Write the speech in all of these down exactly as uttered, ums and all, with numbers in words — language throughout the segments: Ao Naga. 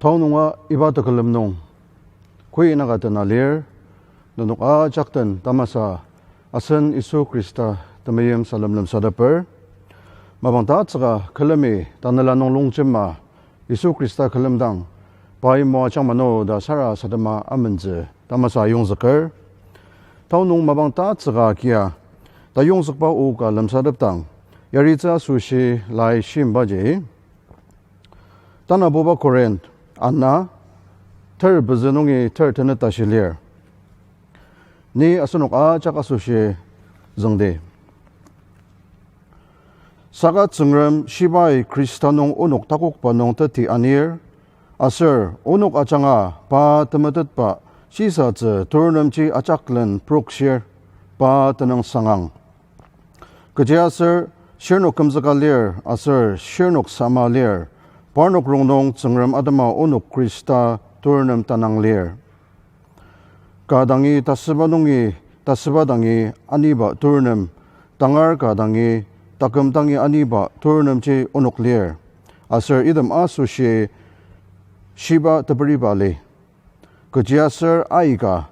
Tao nunga iba tekülem nung, koi naka tena lir, nenok ajak den tamasa asen Yisu Khrista temeim salem lemsateper. Mapang tatsüka külemi tanela nung longjema Yisu Khrista külemdang pai moajang mano ta sarasadema amentsü tamasa ayongzüker. Tao nung mapang tatsüka kia tayongzükba o ka lemsatepdang, yaritsü asoshi lai shimbaji, tanabuba Korinth ana, ter pezü nungi ter tenet tashi lir. Ni asenok ajak asoshi züngdi. Saka Tsüngrem shibai Khrista nung onok takokba nung teti anir, aser onok ajanga pa temetetba shisatsü turunemji ajaklen prokshir, pa tenüng sangang. Kechiaser shirnok kümzüka lir aser shirnok sama lir, parnok rongnung Tsüngrem atema onok Khrista turunem tanang lir. Ka dangi tasüba nungi tasüba dangi aniba turunem, tangar ka dangi taküm dangi aniba turunemji onok lir. Aser item asoshi shiba teperiba li. Kechiaser aika,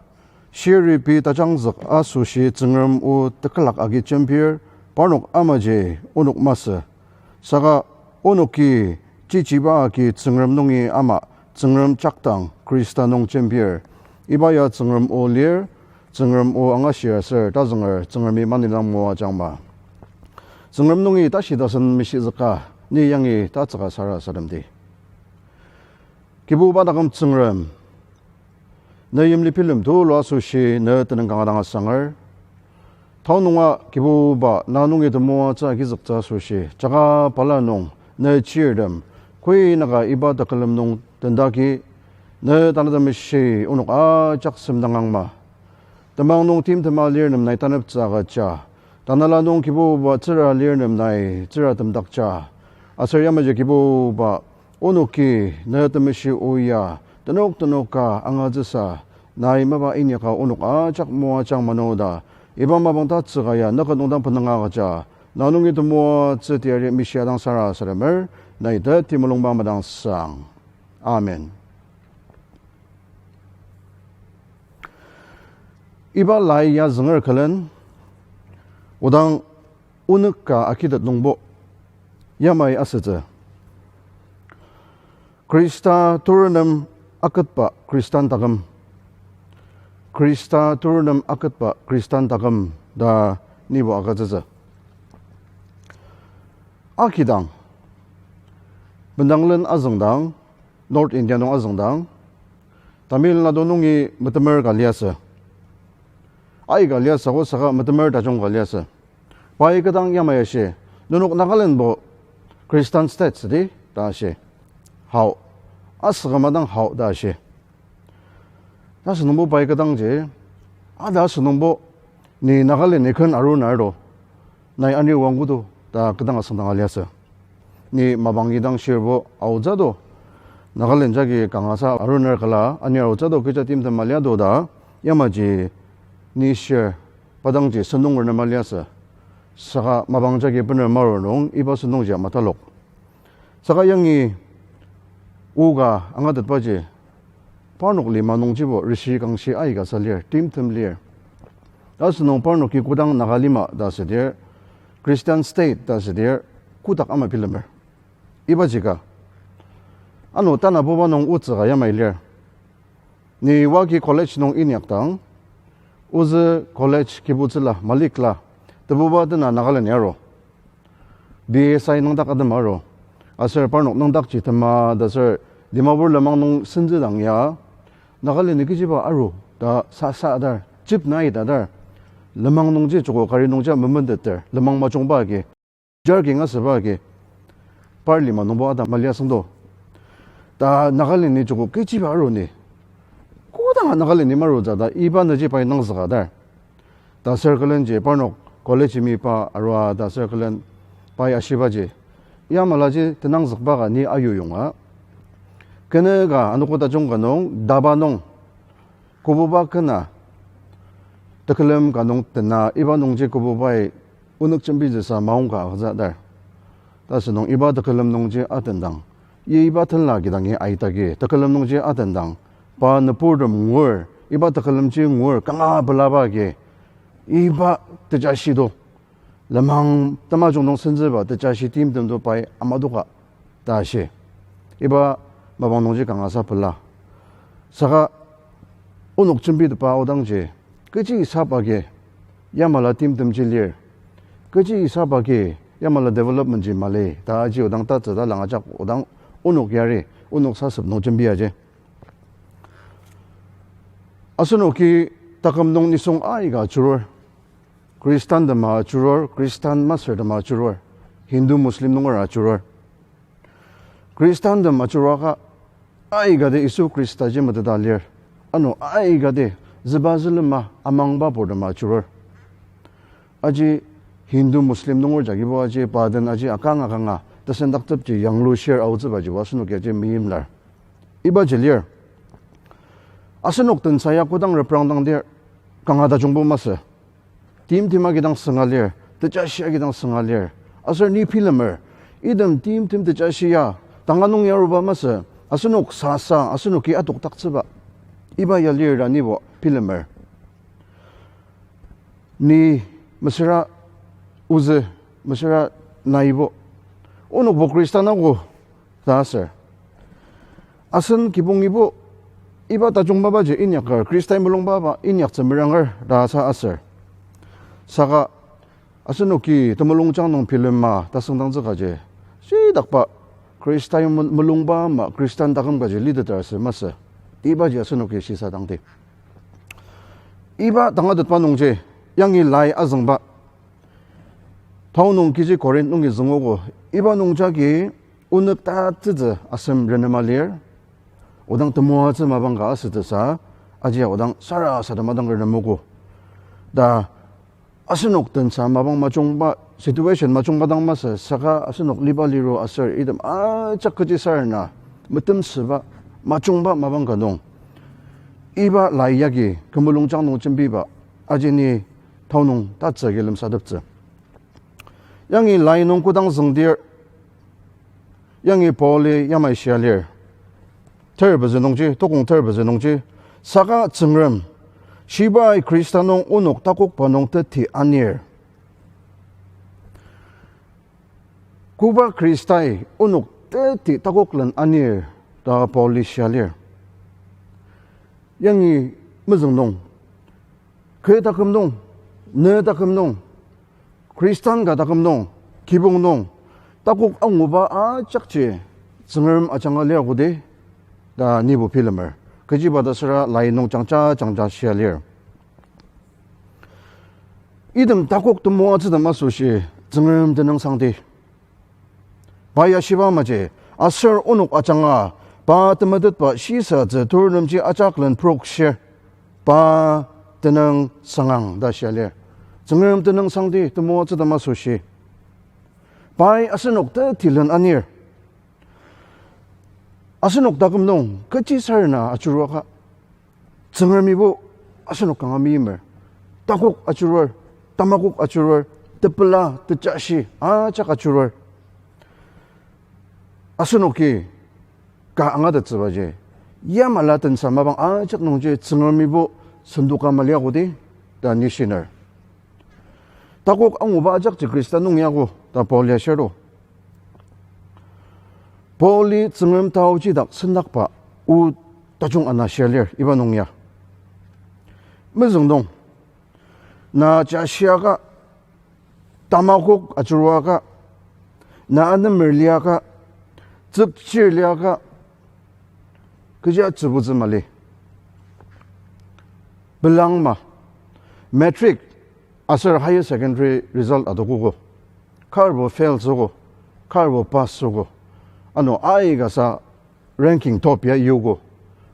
shiri pei tajangzük asoshi Tsüngrem o tekülak agi jembir, parnok amaji onok masü. Saka onoki chichiba agi Tsüngrem nungi ama, Tsüngrem jakdang Khrista nung jembir. Iba ya Tsüngrem o lir, Tsüngrem o angashir aser tazünger Tsüngremi manidang moajangma. Tsüngrem nungi tashi tasen mishizüka, ni yangi tatsüka sarasademdi. Kibuba taküm Tsüngrem, ne yimli bilem tulu asoshi ne tenüng kanga dang asanger. Tao nunga Kibuba na nungi temoatsü agizüktsü asoshi, jaka bala nung ne chirtem, koi naka iba tekülem nung tendaki, ne Tanela Temeshi onok ajak semdangangma. Temang nung timtema lir nem nai taneptsü agüja. Tanela nung Kibuba tsüra lir nem nai tsüra temdakja. Aser yamaji Kibuba onoki ne temeshi o ya tenok tenoka angatsüsa, nai mapa inyaka onok ajak moajang mano ta, iba mapang tatsüka ya naka nung dang benanga agüja. Na nungi temoatsü teyari mishia dang sarasademer, nai teti mulungba madang sang. Amen. Iba lai ya zünger külen, odang onük ka akitet nungbo yamai asütsü. Khrista turunem aketba Khristan taküm. Khrista turunem aketba Khristan taküm ta nibo agütsütsü. Akidang, bendanglen azüngdang, North India nung azüngdang, Tamil Nadu nungi metemer ka liasü. Aika liasü ko saka metemer tajung ka liasü. Pai kü dang yamai ashi, nenok Nagaland bo Christian state südi ta ashi. Hao. Asüka madang hao ta ashi. Ta asünungbo pai kü dangji, ada asünungbo, ni Nagaland ni ken aru nardo, nai anir wangkudo ta kü dang asüngdang aliasü. Ni mapang idang shirbo aotsü do, Nagaland jagi kangasa aruner kala anir aotsü do kecha timtem aliado ta, yamaji ni shir, pa dangji senung rena maliasü. Saka mapang jagi bener maru nung iba senungji matalok. Saka yangi oka angatetbaji, parnok lima nungjibo rishi kangshi aika sa lir, timtem lir. Asünung parnoki kodang Naga lima ta südir, Christian state ta südir, kotak ama bilemer. Ibaji ka. Ano tanabuba nung otsü ka yamai lir. Ni wagi college nung inyakdang, ozü college kibutsüla, malikla, tebuba tena Nagaland ni aru. B S I nüngdak atem aru. Aser parnok nüngdakji tema ta aser Dimapur lenmang nung senzüdang ya, Nagaland ni kechiba aru ta sasa adar, jeep nai ta adar. Lenmang nungji joko kari nungja mementeter, lenmang majungba agi, jar king asüba agi, par lima nungbo ata maliasüngdo. Ta Nagaland ni joko kechiba aru ni, kodanga Nagaland ni marutsü ta iba nüji pai nangzüka adar. Ta aser külenji parnok college mipa arua ta aser külen pai ashibaji, ya malaji tenangzükba ka ni ayuyonga. Kenü ka anogo tajung ka nung, daba nung, kobuba kena, tekülem ka nung tena iba nungji kobubai onük jembitsüsa maongka agütsü adar. Ta asünung iba tekülem nungji atendang, Iba tenla kidangi aitagi, tekülem nungji atendang, pa nüburtem ngur, iba tekülemji ngur, kanga pelaba agi, iba tejashi to. Lenmang tamajung nung senzüba tejashi timtem to pai amadoka ta shi. Iba mapang nungji kangasa pela. Saka onok jembitepa odangji, kechi isap agi yamala timtemji lir, kechi isap agi yamala development ji mali ta aji odang tatsü ta langajak odang onok yari, onok sasep nung jembi aji. Asenoki taküm nung nisung aika ajurur. Khristantem ajurur, Khristan masürtem ajurur, Hindu Muslim nunger ajurur. Khristantem ajuruaka aikati Yisu Khristaji meteta lir. Ano aikati züba zülema amangba purtem ajurur. Aji Hindu Muslim nunger jagibo aji pa den aji akanga kanga tesendaktsüpji yanglushir aotsübajibo asenoki aji meimlar. Ibaji lir. Asenok tensa ya kodang reprangdang dir, kanga tajungbo masü. Timtem agidang sünga lir, tejashi agidang sünga lir. Aser ni bilemer, item timtem tejashi ya tanga nung yaruba masü, asenok sasa, asenoki atokdaktsüba iba ya lir ta nibo bilemer. Ni mesüra ozü, mesüra naibo, onokbo Khristan ako ta aser, asen kibongibo iba tajung mapaji inyaker, Khristai mulungba ama inyaktsü meranger ta sa aser. Saka asenoki temulungjang nung bilema tasüngdangtsü kaji, shidakba Khristai mu-, mulungba ama Khristan taküm kaji liteter asü masü. Ibaji asenoki shisadangdi. Iba tangatetba nungji, yangi lai azüngba, tao nung kiji Korinth nungi züngogo, iba nungjagi onük tatsütsü asem renema lir, odang temoatsü mapang ka asütsüsa, ajia odang sarasadema dang renemogo. Ta asenok tensa mapang majungba, situation majungba dang masü, saka asenok liba liru aser item ajak kechisarena metemsüba majungba mapang ka nung, iba lai yagi kü mulungjang nung jembiba aji ni tao nung tatsü agi lemsateptsü. Yangi lai nung kodang züngdir, yangi Pauli yamai shia lir. Ter pezü nungji, tokong ter pezü nungji, saka Tsüngrem, shibai Khrista nung onok takokba nung teti anir. Koba Khristai onok teti takoklen anir ta Pauli shia lir. Yangi mezüng nung, kü taküm nung, ne taküm nung, Khristan ka taküm nung, kibong nung, takok anguba ajakji Tsüngrem ajanga lir kodi ta nibo bilemer. Kechiba ta süra lai nung jangja jangja shia lir. Item takok temoatsütem asoshi Tsüngrem tenüngsangdi. Pa ya shiba maji, aser onok ajanga, pa temetetba shisatsü turnemji ajak len prokshir, pa tenüng sangang ta shia lir. Tsüngrem tenüngsangdi temoatsütem asoshi. Pai asenok teti len anir. Asenok taküm nung kechisarena ajuruaka, Tsüngremibo asenok kanga meimer. Takok ajurur, tamakok ajurur, tepela, tejashi, ajak ajurur. Asenoki ka angatettsübaji, yamala tensa mapang ajak nungji Tsüngremibo sendoka maliakodi ta ni shiner. Takok anguba ajakji Khrista nung yako ta Paul ya shirto. Pauli Tsüngrem taoji dak sendakba o tajung ana shia lir iba nung ya. Mezüng nung, na jashiaka, tamakok ajuruaka, na anemer liaka, tsükchir liaka, kechi atsübutsü mali. Pelangma, matric aser higher secondary result adokogo, karbo fail süogo, karbo pass süogo, ano aika sa ranking top ya yogo,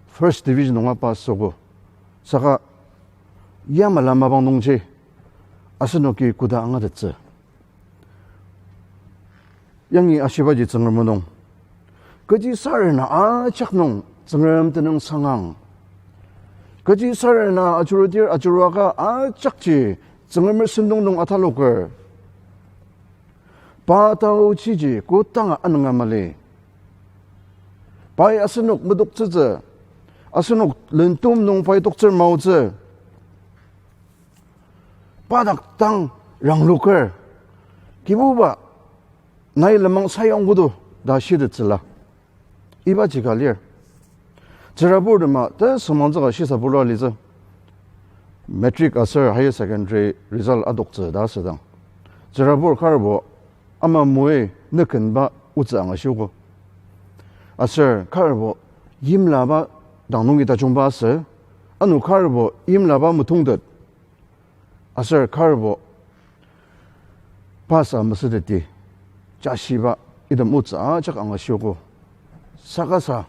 first division nunga pass süogo. Saka yamala mapang nungji asenoki koda angatettsü? Yangi ashibaji Tsüngrem o nung, kechisarena ajak nung Tsüngrem tenüng sangang. Kechisarena ajurudir ajuruaka ajakji Tsüngremer sentong nung ataloker, pa taochiji kodanga anünga mali. Pai asenok medoktsütsü, asenok lentom nung pai toktsür maotsü. Pa dak dang rangloker, Kibuba, nai lenmang sayangkodo ta shitettsüla. Ibaji ka lir. Tsüraburtema tesüngmangtsüka shisa bulua litsü. Matric aser higher secondary result adoktsü ta asüdang, tsürabur karbo ama moi nükenba otsü angashiogo. Aser karbo yimlaba dang nungi tajungba asü, ano karbo yimlaba metongtet. Aser karbo pass-a mesüteti, jashiba item otsü ajak angashiogo. Saka sa,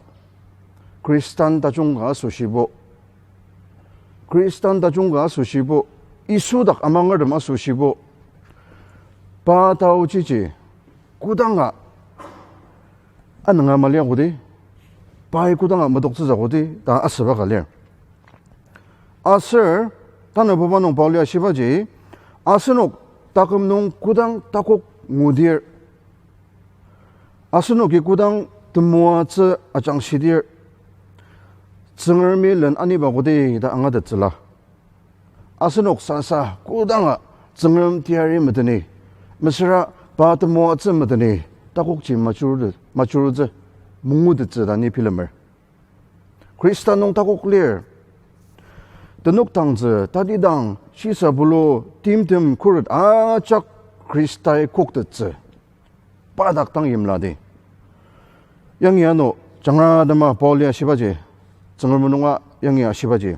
Khristan tajung ka asoshibo, Khristan tajung ka asoshibo, Yisu dak amangertem asoshibo, pa taochiji kodanga anünga mali akodi, pai kodanga medoktsütsü akodi ta asüba ka lir. Aser, tanabuba nung Paul-i ashibaji, asenok taküm nung kodang takok ngudir, asenoki kodang temoatsü ajangshidir, Tsüngremi len aniba kodi ta angatettsüla. Asenok sasa kodanga Tsüngrem teyari meteni, mesüra pa temoatsü meteni, takokji machuru-, machurutsü, mungutettsü ta ni bilemer. Khrista nung takok lir. Tenük tangtsü, tatidang, shisa bulu, timtem khuret ajak Khristai koktettsü. Pa dak dang yimladi. Yangi ano, jangratema Paul-i ashibaji, Tsüngrem nunga yangi ashibaji,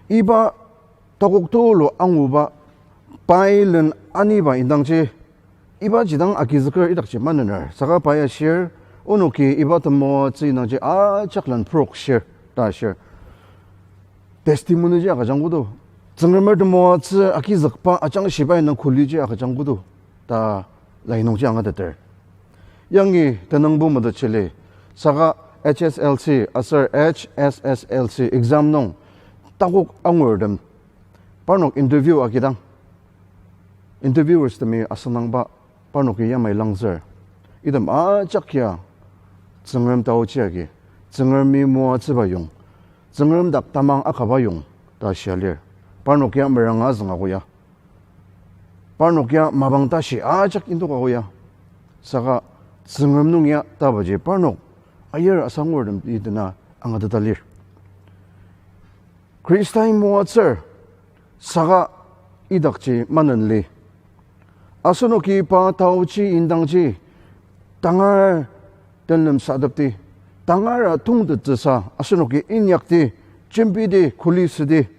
iba takok tulu anguba, pai len aniba indangji, ibaji dang agizüker idakji manener. Saka pai ashir, onoki iba temoatsü indangji ajak len prokshir, ta ashir. Testimony ji agüjang kodo. Tsüngremer temoatsü agizükba ajangshiba indang kuliji agüjang kodo ta lai nungji angateter. Yangi tenüngbo metetchili, saka H S L C aser H S S L C exam nung takok angurtem, parnok interview agidang, interviewers temi asüngdangba, parnoki yamai langzür. Item ajak ya Tsüngrem taochi agi, Tsüngremi moatsüba yong, Tsüngrem dak tamang akaba yong ta shia lir. Parnok ya meranga zünga ko ya, parnok ya mapang tashi ajak indoka ko ya, saka Tsüngrem nung ya tabaji parnok ayir asangurtem idena angateta lir. Khristai moatsür, saka idakji manenli. Asenoki pa taochi indangji, tangar telemsatepdi, tangara tongtettsüsa asenoki inyakdi, jembidi, kuli südi.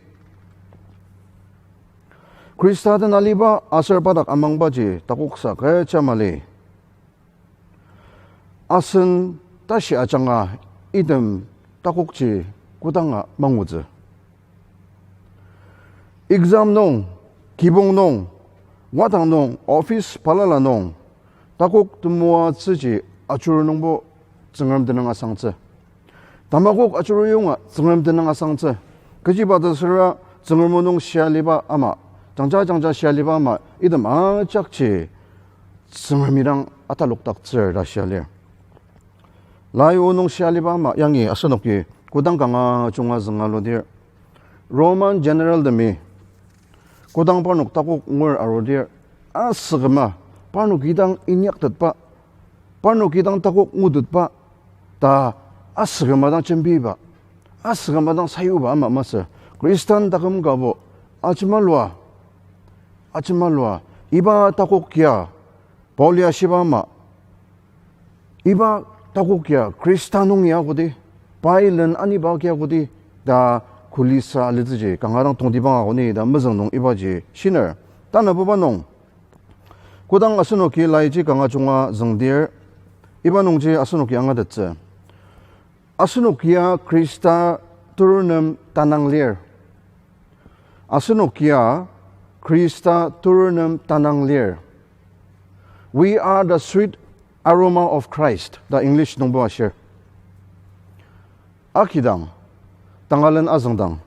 Khrista den aliba aser pa dak amangbaji takoksa kecha mali. Asen tashi ajanga item takokji kodanga mangutsü. Exam nung, kibong nung, wadang nung, office balala nung, takok temoatsüji ajur nungbo Tsüngrem tenüng asangtsü. Tamakok ajuru yonga Tsüngrem tenüng asangtsü. Kechiba ta süra Tsüngrem o nung shia aliba ama, jangja jangja shia aliba ama, item ajakji Tsüngremi dang atalokdaktsür ta shia lir. Lai o nung shia aliba ama yangi asenoki kodang kanga junga zünga ludir, Roman general temi kodang parnok takok ngur arudir, asüküma parnoki dang inyaktetba, parnoki dang takok ngutetba ta asüküma dang jembiba, asüküma dang sayuba ama masü. Khristan taküm kabo ajemalua, ajemalua, iba takok ya Paul-i ashiba ama, iba takok ya Khrista nung ya kodi, pai len aniba ya kodi ta kulisa alitsüji kanga dang tongtibang ako ni ta mezüng nung ibaji shiner. Tanabuba nung, kodang asenoki laiji kanga junga züngdir, iba nungji asenoki angatettsü. Asenok ya Khrista turunem tanang lir. Asenok ya Khrista turunem tanang lir. We are the sweet aroma of Christ, ta English nungbo ashir. Akidang, tangalen azüngdang,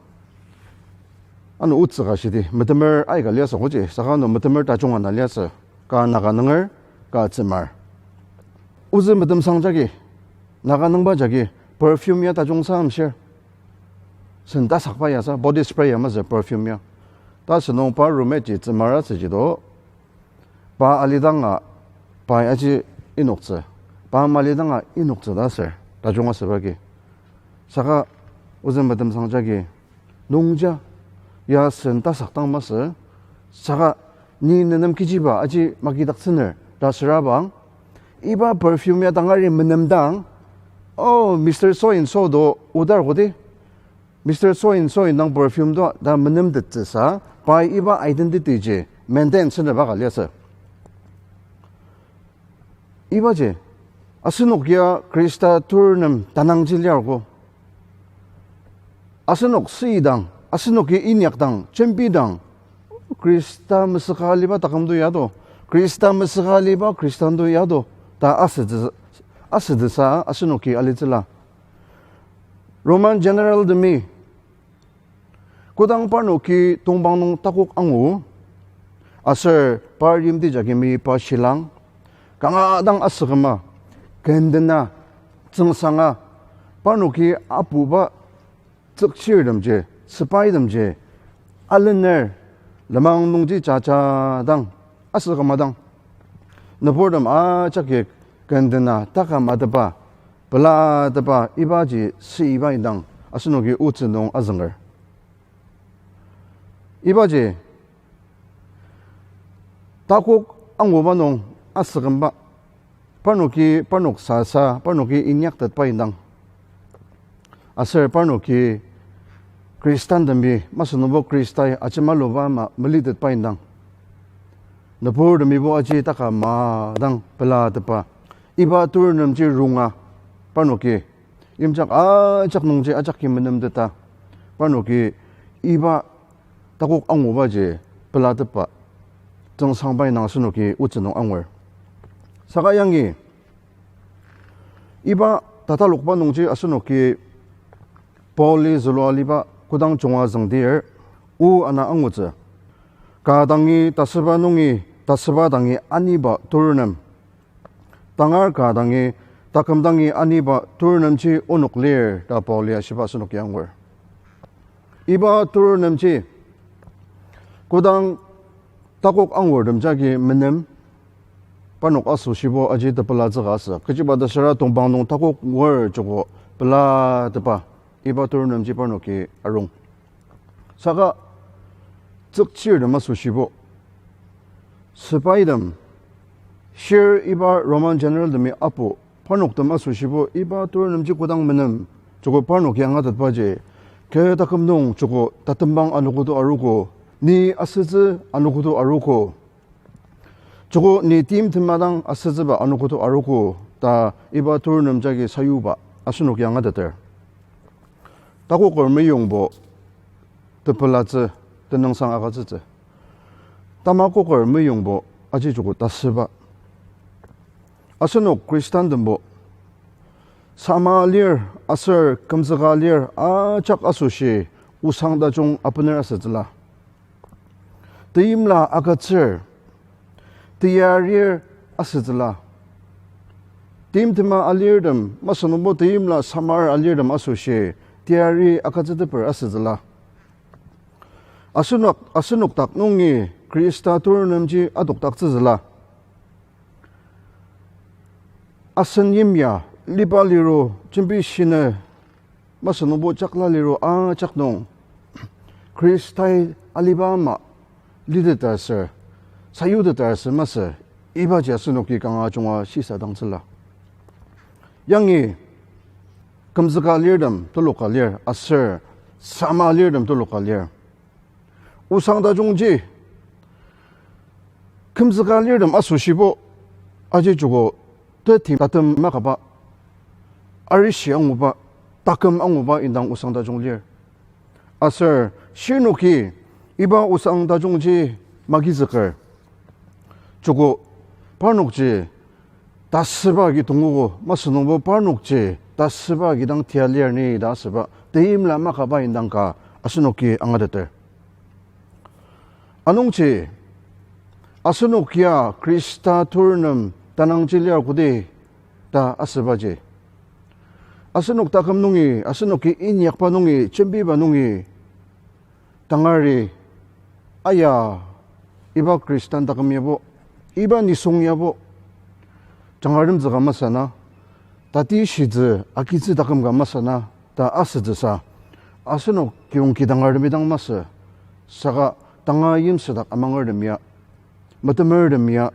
ano otsü ka shidi, metemer aika liasü koji, saka ano metemer tajung ana liasü, ka Naga nunger, ka Tsemar. Ozü metemsang jagi, Naga nungba jagi perfume ya tajungsa amshir. Sen tasakba yasa, body spray ya masü perfume ya. Ta sünung pa roommate ji tsümara süji do. Pa alidanga, pai aji inoktsü. Pa malidanga inoktsü ta ser, tajung asüba agi. Saka ozü metemsang jagi, nungja, ya sen tasak dang masü, saka ni nenem kechiba aji magidaktsüner ta sürabang, iba perfume ya tangari menemdang, oh, Mister So and So do odar kodi, Mister So and So indang perfume do ta menemtettsüsa, pai iba identity ji maintain süneba ka liasü. Ibaji, asenok ya Khrista tur nem tanangji liarko. Asenok süidang, asenoki inyakdang, jembidang, Khrista mesüka aliba taküm to ya do, Khrista mesüka aliba Khristan to ya do, ta asütsü, asütsüsa asenoki alitsüla. Roman general temi, kodang parnoki tongpang nung takok angu, aser par yimti jagi meyipa shilang, kanga dang asüküma, kendena, tsüngsanga, parnoki apuba tsükchirtemji, sepaitemji, alener, lenmang nungji jaja dang, asüküma dang, nüburtem ajaki kendena takam atepa, pelatepa ibaji süiba indang asenoki otsü nung azünger. Ibaji takok anguba nung asükümba, parnoki parnok sasa, parnoki inyaktetba indang, aser parnoki Khristan temi masü nungbo Khristai ajemaluba ama melitetba indang, nüburtemibo aji takama dang pelatepa, iba tur nemji runga, parnoki yimjak ajak nungji ajaki menemteta, parnoki iba takok angubaji pelatepa, tsüngsangba indang asenoki otsü nung angur. Saka yangi iba tatalokba nungji asenoki Pauli zülua aliba kodang junga züngdir, o ana angutsü. Ka dangi tasüba nungi tasüba dangi aniba tur nem, tangar ka dangi taküm dangi aniba tur nemji onok lir ta Pauli ashiba asenoki angur. Iba tur nemji kodang takok angurtem jagi menem, parnok asoshibo aji tepelatsü ka asü. Kechiba ta süra tongpang nung takok ngur joko pelatepa, iba tur nemji parnoki arung. Saka tsükchirtem asoshibo, sepaitem, shir iba Roman general temi apu, parnoktem asoshibo iba tur nemji kodang menem, joko parnoki angatetbaji, kü taküm nung joko tatembang anogoto arogo, ni asütsü anogoto arogo, joko ni timtem adang asütsüba anogoto arogo ta iba tur nem jagi sayuba asenoki angateter. Takoker meyongbo tepelatsü, tenüngsang agütsütsü. Tamakoker meyongbo aji joko tasüba. Asenok Khristantembo sama lir aser kümzüka lir ajak asoshi osang tajung apener asütsüla. Teimla agütsür, teyarir asütsüla. Timtema alirtem, masü nungbo teimla samar alirtem asoshi teyari agütsüteper asütsüla. Asenok, asenok dak nungi Khrista tur nemji adokdaktsütsüla. Asen yimya, liba liro, jembi shinü, masü nungbo jakla liro ajak nung Khristai aliba ama liteta sür, sayuteta sür masü, ibaji asenoki kanga junga shisadangtsüla. Yangi kümzüka lirtem tuluka lir aser sama lirtem tuluka lir. Osang tajungji kümzüka lirtem asoshibo aji joko teti tatem makaba, arishi anguba, taküm anguba indang osang tajung lir. Aser shirnoki iba osang tajungji magizüker, joko parnokji tasüba agi tongogo, masü nungbo parnokji tasüba agi dang tia lir ni ta asüba teimla makaba indang ka asenoki angateter. Anungji asenok ya Khrista tur nem tanangji lir kodi ta asübaji, Asenok taküm nungi, asenoki inyakba nungi, jembiba nungi, tangari, aya, iba Khristan taküm yabo, iba nisung yabo, jangartemtsü ka masü na, tati shitsü, agitsü taküm ka masü na, ta asütsüsa, asenok kiyong kidangartemi dang masü, saka tanga yimsüdak amangertem ya, metemertem ya,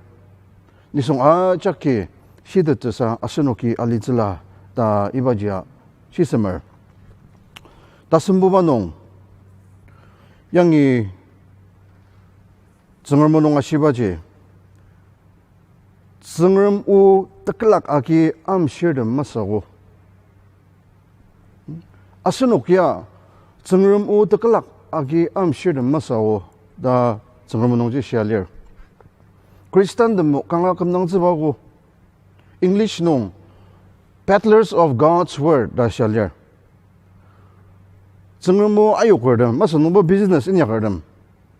nisung ajaki shitettsüsa asenoki alitsüla ta ibajia shisemer. Tasembuba nung, yangi Tsüngrem o nung ashibaji, Tsüngrem o tekülak agi amshirtem masü ko. Asenok ya, Tsüngrem o tekülak agi amshirtem masü o, ta Tsüngrem o nungji shia lir. Khristantem o kanga kümdangtsüba ko. English nung, peddlers of God's word ta shia lir. Tsüngrem o ayokertem, masü nungbo business inyakertem.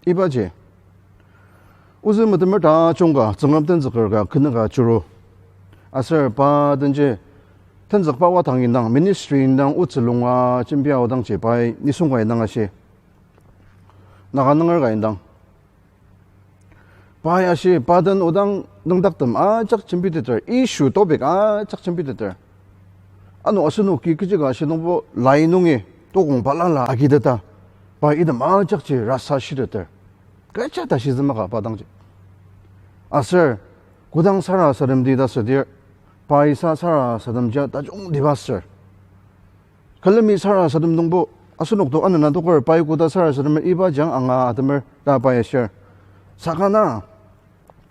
Ibaji. Ozü metemer tajung ka Tsüngrem tenzüker ka kenüka juru. Aser pa denji tenzükba wadang indang, ministry indang otsü lunga jembia odangji pai nisung ka indang ashi. Naga nunger ka indang. Pai ashi, pa den odang nüngdaktem ajak jembiteter, issue topic ajak jembiteter. Ano asenoki kechi ka ashi nungbo lai nungi tokong balala agiteta, pai item ajakji rasa shiteter. Kecha ta shizü maka pa dangji. Aser, kodang sarasademdi ta südir, pai sa sarasademjia tajungtiba ser. Külemi sarasadem nungbo, asenok to anena toker pai koda sarasadem iba jang anga atemer ta pai ashir. Saka na,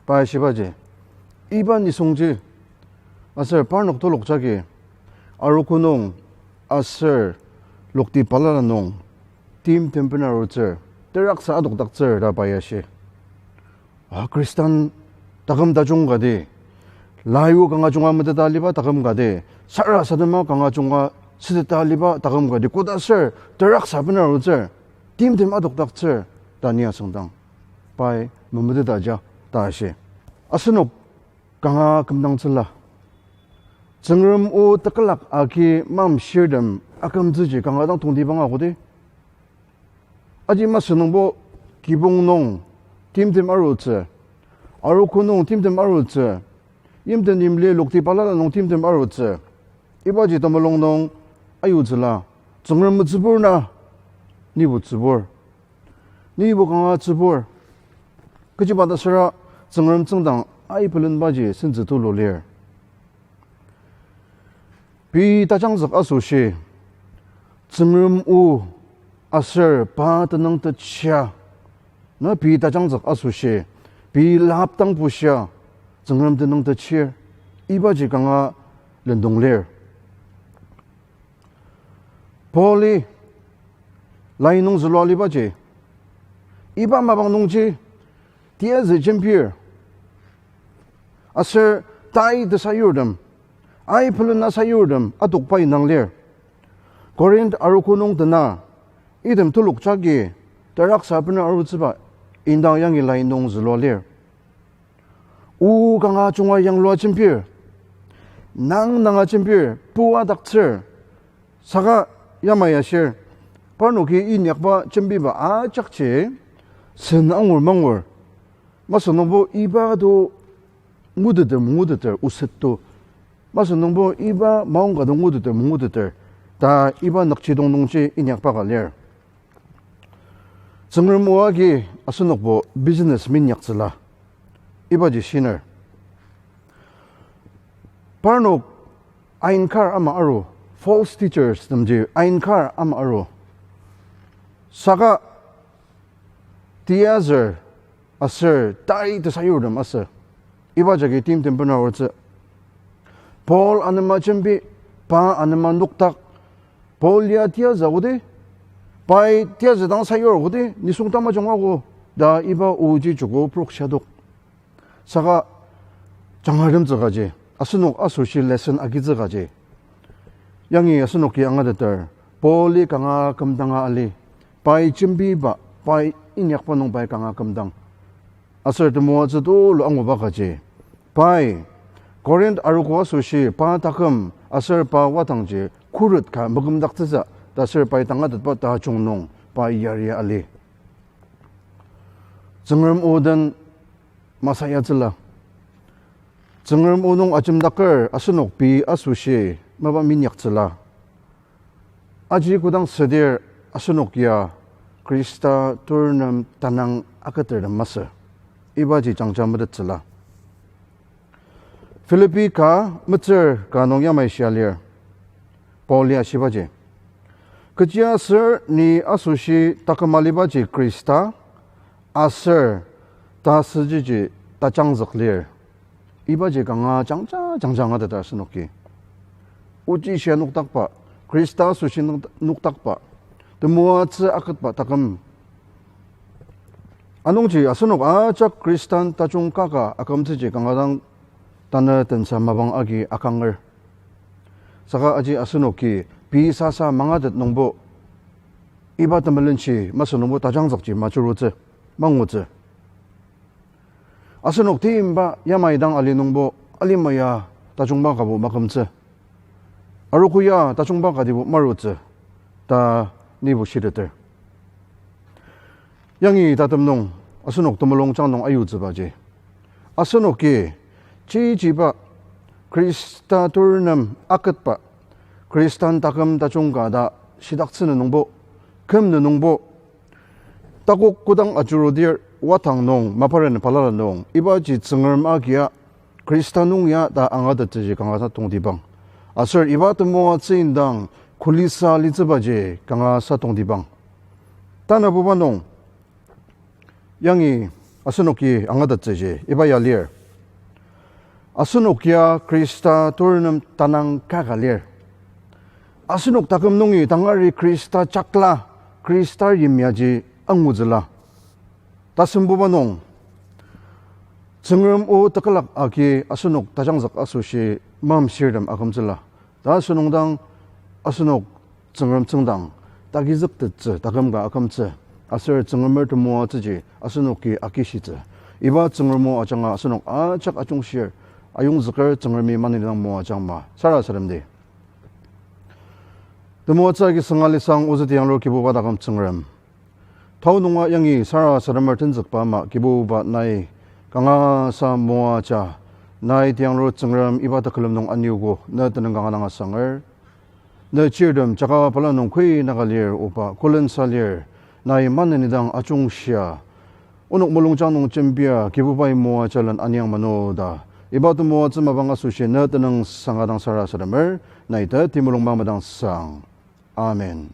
pai ashibaji, iba nisungji, aser parnok telok jagi, arogo nung, aser lokti balala nung, timtem bena arutsür, teraksa adokdaktsür ta pai ashi. A, Khristan taküm tajung kati, layu kanga junga meteta aliba taküm kati, sarasadema kanga junga süteta aliba taküm kati, koda ser teraksa bena arutsür, timtem adokdaktsür ta ni asüngdang, pai memeteta ja ta ashi. Asenok kanga kümdangtsüla. Tsüngrem o tekülak agi mamshirtem akümtsüji kanga dang tongtibang akodi. Aji masü nungbo kibong nung timtem arutsü, arogo nung timtem arutsü, yimten yimli lokti balala nung timtem arutsü. Ibaji temulung nung ayutsüla, Tsüngrem metsübur na, nibo tsübur. Nibo kanga tsübur. Kechiba ta süra Tsüngrem tsüngdang ai pelenbaji sentsü tulu lir. Pei tajangzük asoshi, Tsüngrem o aser pa tenüng teshia, na pei tajangzük asoshi, pei lapdang bushia, Tsüngrem tenüng techir, ibaji kanga lendong lir. Pauli lai nung zülua libaji, iba mapang nungji, tiyazü jembir, aser tai tesayurtem, ai pelena sayurtem adokba indang lir. Korinth arogo nung tena, item telok jagi, teraksa bena arutsüba, indang yangi lai nung zülua lir. O kanga junga yanglua jembir, nang nanga jembir, pua daktsür, saka yamai ashir, parnoki inyakba jembiba ajakji, sen angur mangur, masü nungbo iba to nguteter manguteter oset to, masü nungbo iba maongka to nguteter manguteter, ta iba nükjidong nungji inyakba ka lir. Tsüngrem o agi asenokbo business minyaktsüla. Ibaji shiner. Parnok ainkar ama aru, false teachers temji ainkar ama aru. Saka tiyazür aser tai tesayurtem asü. Iba jagi timtem bena arutsü. Paul anema jembi, pa anema nokdak. Paul ya tiyazü kodi, pai tiyazü dang sayur kodi, nisung tamajung ako, ta iba oji joko prokshadok. Saka jangartemtsü kaji, asenok asoshi lesson agitsü kaji, yangi asenoki angateter, Pauli kanga kümdanga ali, pai jembiba, pai inyakba nung pai kanga kümdang. Aser temoatsü tulu anguba kaji, pai Korinth arogo asoshi pa taküm aser pa wadangji kurut ka mekümdaktsütsü ta aser pai tangatetba tajung nung pa yari ali. Tsüngrem o den masayatsüla. Tsüngrem o nung ajemdaker asenok pei asoshi mapa minyaktsüla. Aji kodang südir asenok ya Khrista turnem tanang aketertem masü. Ibaji jangja metettsüla. Philippi ka metsür ka nung yamai shia lir. Paul ya shibaji, kechiaser ni asoshi taküm alibaji Khrista, aser ta süjiji tajangzük lir. Ibaji kanga jangja jangja angateter asenoki. Ochi shia nokdakba, Khrista asoshi nok-, nokdakba, temoatsü aketba taküm. Anungji asenok ajak Khristan tajung kaka akümtsüji kanga dang tanü tensa mapang agi akanger. Saka aji asenoki pei sasa mangatet nungbo, iba temelenshi masü nungbo tajangzükji majurutsü, mangutsü. Asenok timba yamai dang ali nungbo alima ya tajungba kabo makümtsü. Arogo ya tajungba katibo marutsü ta nibo shiteter. Yangi tatem nung asenok temulungjang nung ayutsübaji, asenoki chichiba Khrista turnem aketba Khristan taküm tajung ka ta shidaktsü nü nungbo, küm nü nungbo, takok kodang ajurudir watang nung, maparen balala nung, ibaji Tsüngrem agia Khrista nung ya ta angatettsüji kangasa tongtibang. Aser iba temoatsü indang kulisa litsübaji kangasa tongtibang. Tanabuba nung, yangi asenoki angatettsüji iba ya lir. Asenok ya Khrista turnem tanang kaka lir. Asenok taküm nungi tangari Khrista jakla, Khrista yimyaji angutsüla. Tasembuba nung, Tsüngrem o tekolak agi asenok tajangzük asoshi mamshirtem akümtsüla. Ta asünung dang asenok Tsüngrem tsüngdang tagizüktettsü taküm ka akümtsü, aser Tsüngremer temoatsüji asenoki akishitsü. Iba Tsüngrem o ajanga asenok ajak ajungshir, ayongzüker. Tsüngremi maneni dang moajangma sarasademdi. Temoatsü agi sünga lisang ozü tiyanglur Kibuba taküm Tsüngrem, tao nunga yangi sarasademer tenzükba ama Kibuba nai kangasa moaja, nai tiyanglur Tsüngrem iba tekülem nung aniogo ne tenüng kanga dang asanger. Ne chirtem jaka bala nung koi naka lir oba, kolensa lir, nai maneni dang ajungshia, onok mulungjang nung jembia Kibubai moajalen aniang mano ta, iba temoatsü mapang asoshi ne tenüng sanga dang sarasademer, nai ta temulungba madang sang. Amen.